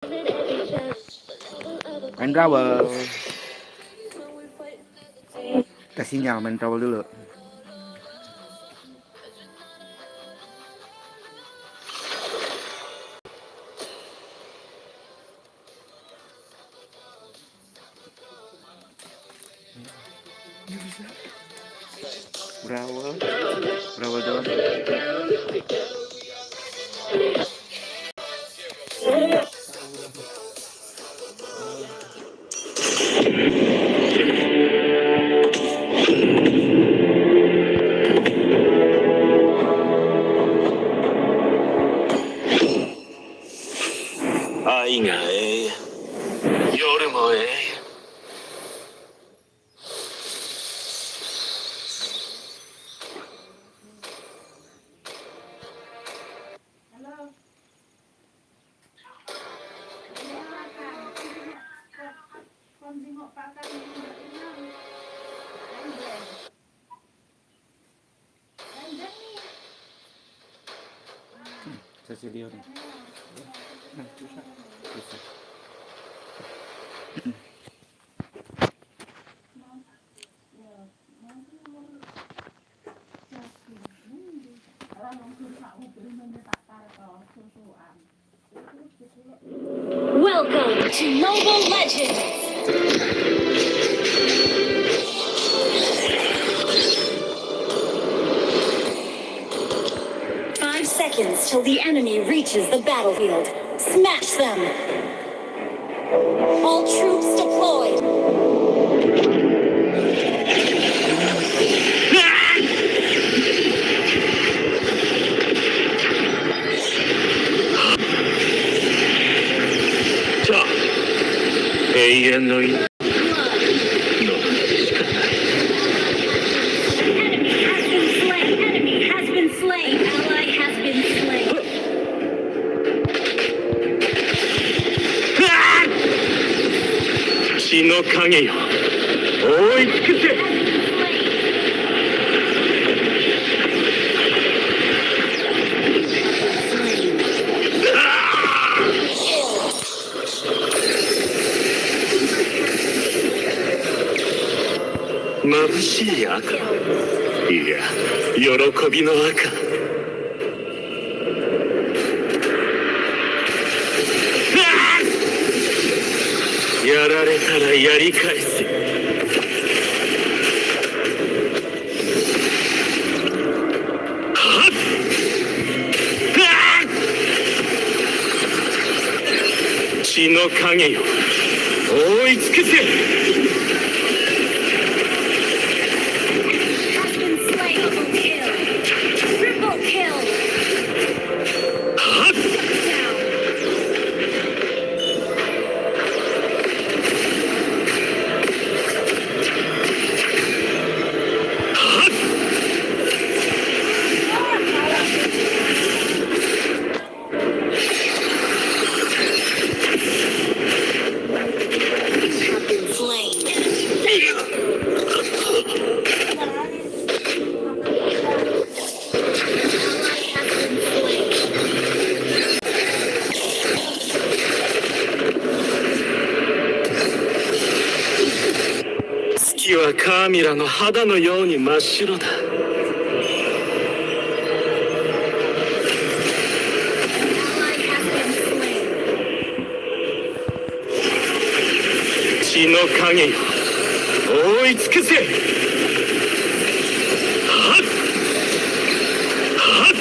Anh Robert. Kasih nyala main Robert dulu. Brawl. Brawl doang. 아이가 애, 여름어 애. Cecilia nih. Bisa. Welcome to Mobile Legends! 5 seconds till the enemy reaches the battlefield. Smash them! All troops deployed! 자, AN의 Enemy has been slain! Ally has been slain! 血の影よ、覆い尽くせ。眩しい赤、いや、喜びの赤。やられたらやり返す。はっ！血の影よ、覆い尽くせ。月はカーミラの肌のように真っ白だ。血の影よ、覆い尽くせ。はっはっ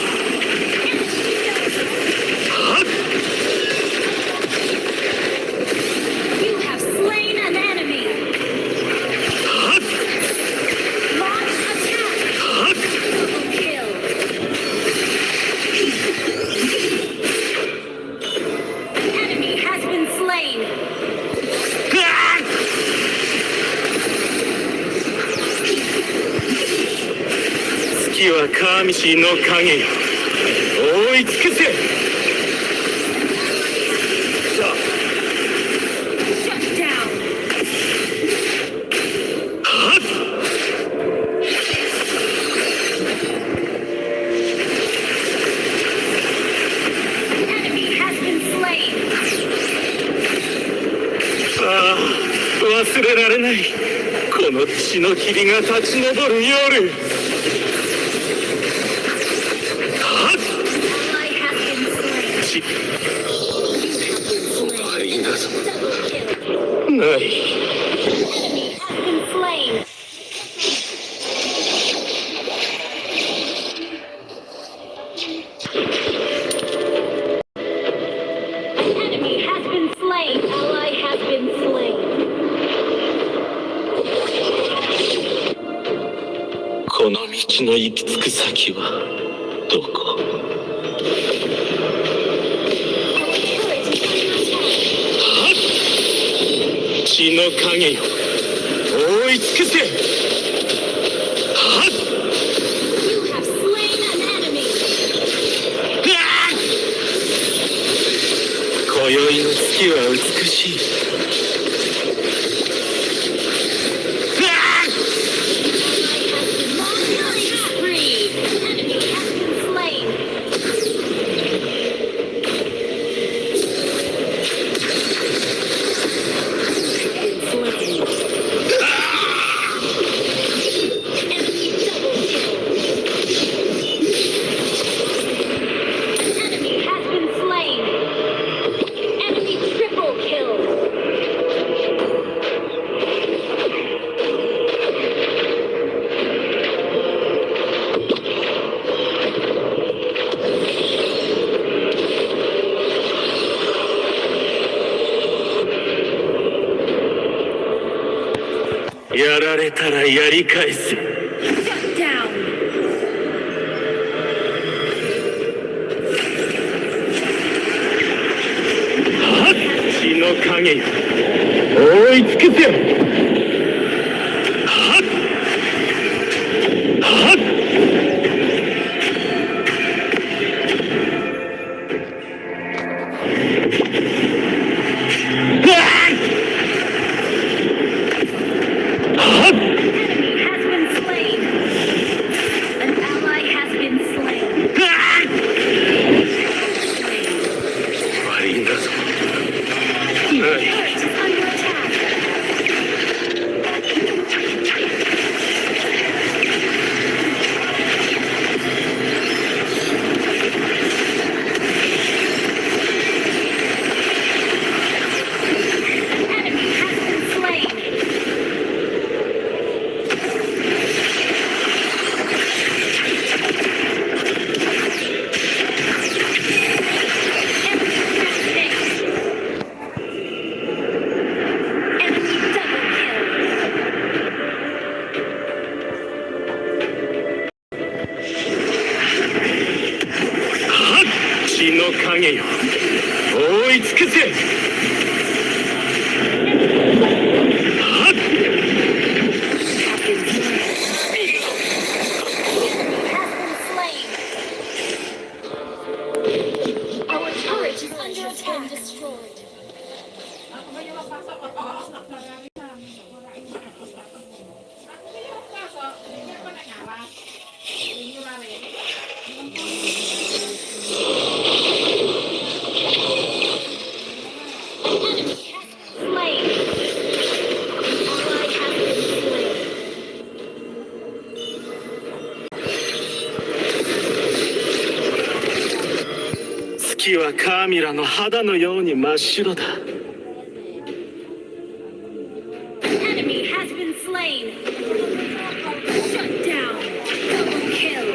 はっ。You have slain an enemy! Launch attack! Double kill! Enemy has been slain! 月はカーミシーの影よ、覆い尽くせ。さあ、 Shut down! はっ！ Enemy has been slain! 忘れられないこの血の霧が立ち上る夜。はっ Ally has been slain. 血 Double はいなぞ kill. ない。 Enemy has been slain. An enemy has been slain. Ally has been slain. この道の行き着く先はどこ？ 血の影よ覆い尽くせ。はっ You have slain an enemy. 今宵の月は美しい。 Killing spree. An enemy has been slain. Slain. Enemy double kill. An enemy has been slain. Enemy triple kill. Shut やられたらやり返せ。 Shut down. はっ血の影よ覆い尽くせ。はっはっ Enemy has been slain. An ally has been slain. 悪いんだぞ。ない。 Turret is under attack. Enemy has been slain. Enemy double kill.はっ血の影よ覆い尽くせ。はっ Has been slain. Our turret is under attack. Destroyed. Enemy has been slain. Ally has been slain. Enemy 月はカーミラの肌のように真っ白だ。 Enemy has been slain. Shut down. Double kill.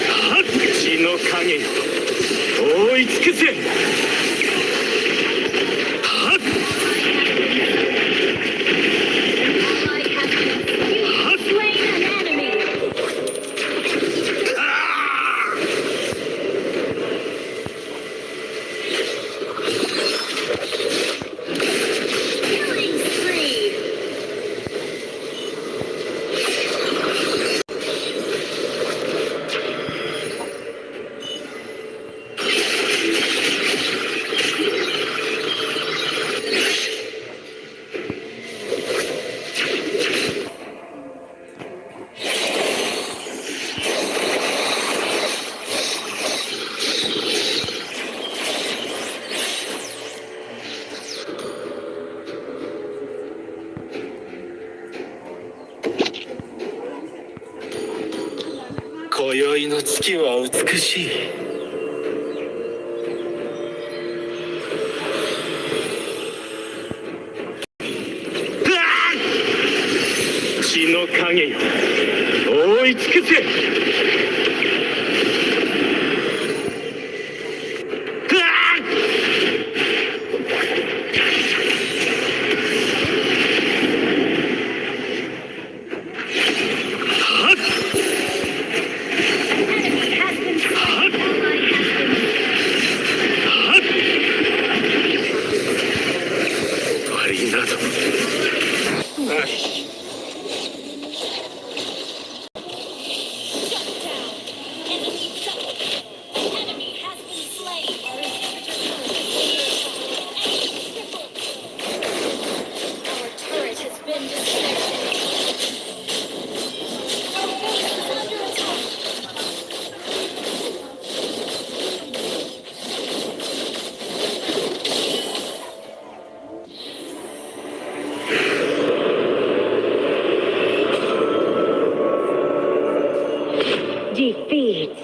はっ血の影よ覆い尽くせ。はっ Ally has been slain. You have slain an enemy. Killing spree. 月は美しい。血の影よ、覆い尽くせ。ありなど。Enemy has been slain. Our turret has been destroyed. Our base is under attack. Defeat.